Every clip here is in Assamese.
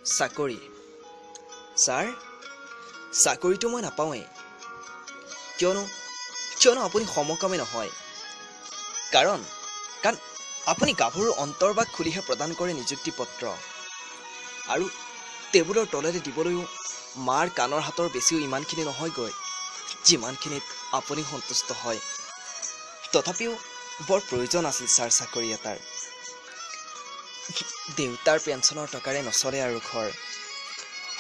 চাকৰি। ছাৰ, চাকৰিটো মই নাপাওঁৱেই। কিয়নো আপুনি সমকামী নহয়। কাৰণ আপুনি গাভৰুৰ অন্তৰ্বাস খুলিহে প্ৰদান কৰে নিযুক্তি পত্ৰ, আৰু টেবুলৰ তলেৰে দিবলৈও মাৰ কাণৰ হাতৰ বেছিও ইমানখিনি নহয়গৈ যিমানখিনিত আপুনি সন্তুষ্ট হয়। তথাপিও বৰ প্ৰয়োজন আছিল ছাৰ চাকৰি এটাৰ। দেউতাৰ পেঞ্চনৰ টকাৰে নচলে আৰু ঘৰ।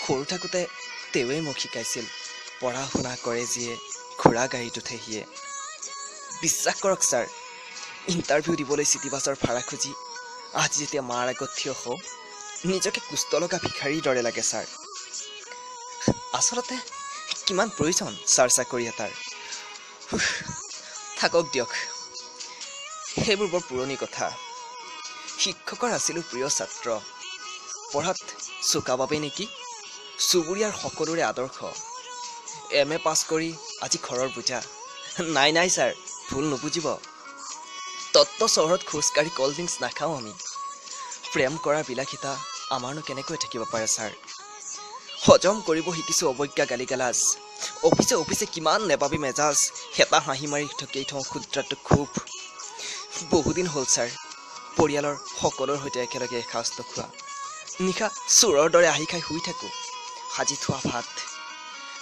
সৰু থাকোঁতে তেওঁৱেই মোক শিকাইছিল, পঢ়া শুনা কৰে যিয়ে, ঘোঁৰা গাড়ীত উঠে সিয়ে। বিশ্বাস কৰক ছাৰ, ইণ্টাৰভিউ দিবলৈ চিটি বাছৰ ভাড়া খুজি আজি যেতিয়া মাৰ আগত থিয় হওঁ, নিজকে কুষ্ঠ লগা ভিখাৰীৰ দৰে লাগে ছাৰ। আচলতে কিমান প্ৰয়োজন ছাৰ চাকৰি এটাৰ। থাকক দিয়ক, সেইবোৰ বৰ পুৰণি কথা। শিক্ষকৰ আছিলোঁ প্ৰিয় ছাত্ৰ, পঢ়াত চোকা বাবেই নেকি চুবুৰীয়াৰ সকলোৰে আদৰ্শ। এম এ পাছ কৰি আজি ঘৰৰ বোজা। নাই নাই ছাৰ, ভুল নুবুজিব, তত্ত্ব চহৰত খোজকাঢ়ি কল্ড ড্ৰিংকছ নাখাওঁ আমি। প্ৰেম কৰাৰ বিলাসিতা আমাৰনো কেনেকৈ থাকিব পাৰে ছাৰ? হজম কৰিব শিকিছোঁ অৱজ্ঞা গালি গালাজ। অফিচে অফিচে কিমান নেপাবি মেজাজ, হেঁপাহ হাঁহি মাৰি ঠকেই থওঁ ক্ষুদ্ৰাটো খুব। বহুদিন হ'ল ছাৰ পৰিয়ালৰ সকলোৰে সৈতে একেলগে এসাঁজ নোখোৱা। নিশা চোৰৰ দৰে আহি খাই শুই থাকোঁ। সাজি থোৱা ভাত,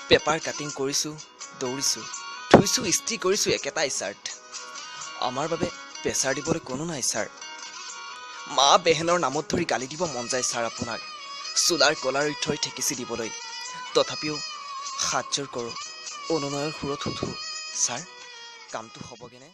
পেপাৰ কাটিং কৰিছোঁ, দৌৰিছোঁ, ধুইছোঁ, ইস্ত্ৰি কৰিছোঁ একেটাই চাৰ্ট। আমাৰ বাবে প্ৰেছাৰ দিবলৈ কোনো নাই ছাৰ। মা বেহেনৰ নামত ধৰি গালি দিব মন যায় ছাৰ আপোনাক, চোলাৰ কলাৰ থৈ ঠেকিচি দিবলৈ। তথাপিও হাতযোৰ কৰোঁ, অনুনয়ৰ সুৰত সোধোঁ, ছাৰ কামটো হ'বগৈনে?